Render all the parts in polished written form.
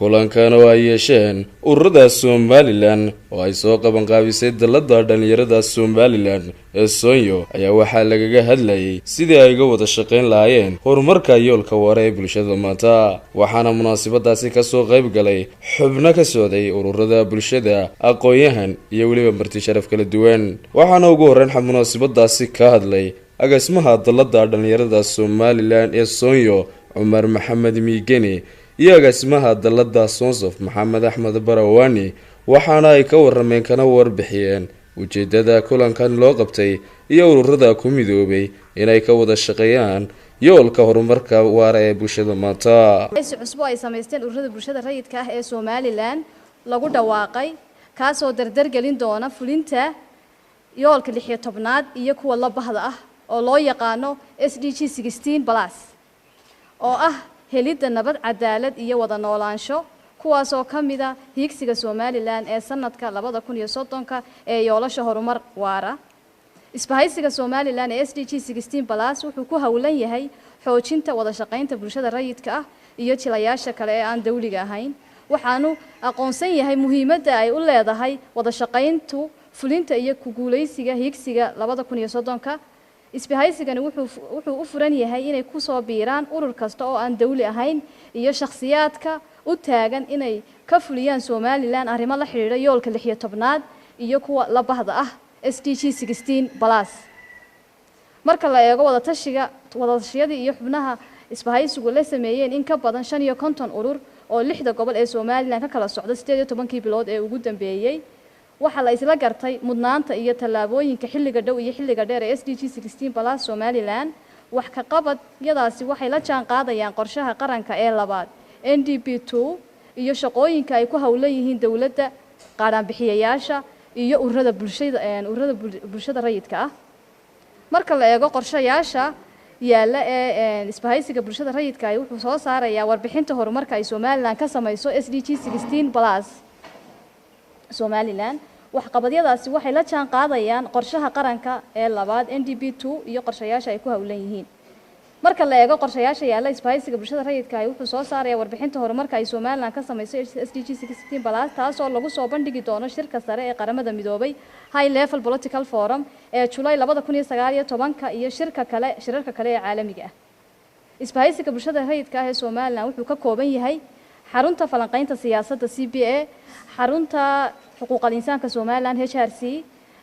Kulankan oo ay yeesheen ururada Somaliland oo ay soo qabanqaabisay dalada dhalinyarada Somaliland ee Sonyo ayaa waxaa lagaga hadlayay sidii ay uga wada shaqeyn lahaayeen horumarka yoolka waara ee bulshada maanta. Waxaana munaasabadaasi kasoo qayb galay xubno ka socday ururada bulshada, aqoon-yahan iyo weliba marti sharaf kala duwan. Waxaana ugu horreyn munaasabadaasi ka hadlay agaasimaha dalada dhalinyarada Somaliland ee Sonyo, Cumar Maxamed Miigeni, iyo agaasimaha dalada Sonsof, Maxamed Axmed Barawani. Waxaana ay ka warameen kana warbixiyeen ujeedada kulankan loo qabtay iyo ururada ku midoobay inay ka wada shaqeeyaan yoolka horumarka waara ee bulshada maanta. Si cusbo ay samaysteen ururada bulshada rayidka ah ee Somaliland lagu dhawaaqay, kaasoo dardargelin doona fulinta yoolka 16aad iyo kuwa la bahda ah oo loo yaqaano SDG 16+, oo ah helidda nabad, cadaalad iyo wada noolaansho, kuwaasoo ka mida hiigsiga Somaliland ee sanadka 2030-ka ee yoolasha horumar waara. Isbahaysiga Somaliland ee SDG 16+ wuxuu ku howlan yahay xoojinta wada shaqaynta bulshada rayidka ah iyo jilayaasha kale ee aan dawliga ahayn. Waxaanu aqoonsan yahay muhiimadda ay u leedahay wada shaqayntu fulinta iyo ku guulaysiga hiigsiga 2030-ka. Isbahaysigani wuxuu u furan yahay inay kusoo biiraan urur kasta oo aan dawli ahayn iyo shakhsiyaadka u taagan inay ka fuliyaan Somaliland arrimo la xidhiidha yoolka 16aad iyo kuwa la bahda ah SDG 16+. Marka la eego wadatashiga, wadatashiyadii iyo xubnaha isbahaysigu la sameeyeen in ka badan 55 urur oo lixda gobol ee Somaliland ka kala socda 18-kii bilood ee ugu dambeeyey, waxaa la isla gartay mudnaanta iyo tallaabooyinka xilliga dhow iyo xilliga dheer ee SDG 16+ Somaliland. Wax ka qabadyadaasi waxay la jaan qaadayaan qorshaha qaranka ee labaad NDP 2 iyo shaqooyinka ay ku howlan yihiin dowladda, qaadhaanbixiyayaasha iyo ururada bulshada rayidka ah. Marka la eego qorshayaasha yaalla ee isbahaysiga bulshada rayidka ah, wuxuu soo saarayaa warbixinta horumarka ay Somaliland ka samayso SDG 16+ Somaliland. Waxqabadyadaasi waxay la jaan qaadayaan qorshaha qaranka ee labaad NDP 2 iyo qorshayaasha ay ku howlan yihiin. Marka la eego qorshayaasha yaalla, isbahaysiga bulshada rayidka ah wuxuu soo saarayaa warbixinta horumarka ay Somaliland ka samayso SDG 16+, taasoo lagu soo bandhigi doono shirka sare ee Qaramada Midoobay, High Level Political Forum, ee Julay 2019-ka iyo shirka kale, shirarka kale ee caalamiga ah. Isbahaysiga bulshada rayidka ah ee Somaliland wuxuu ka kooban yahay xarunta falanqaynta siyaasadda CBA, xarunta xuquuqal insaanka Somaliland HRC,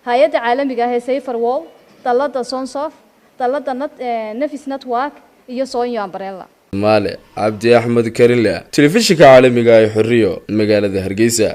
hay-adda caalamiga ah ee Saferworld, dalada Sonsof, dalada Nafis Network iyo Sonyo Umbrella. Maale Cabdi Axmed Karinle, telefishinka caalamiga ee Xoriyo, magaalada Hargeysa.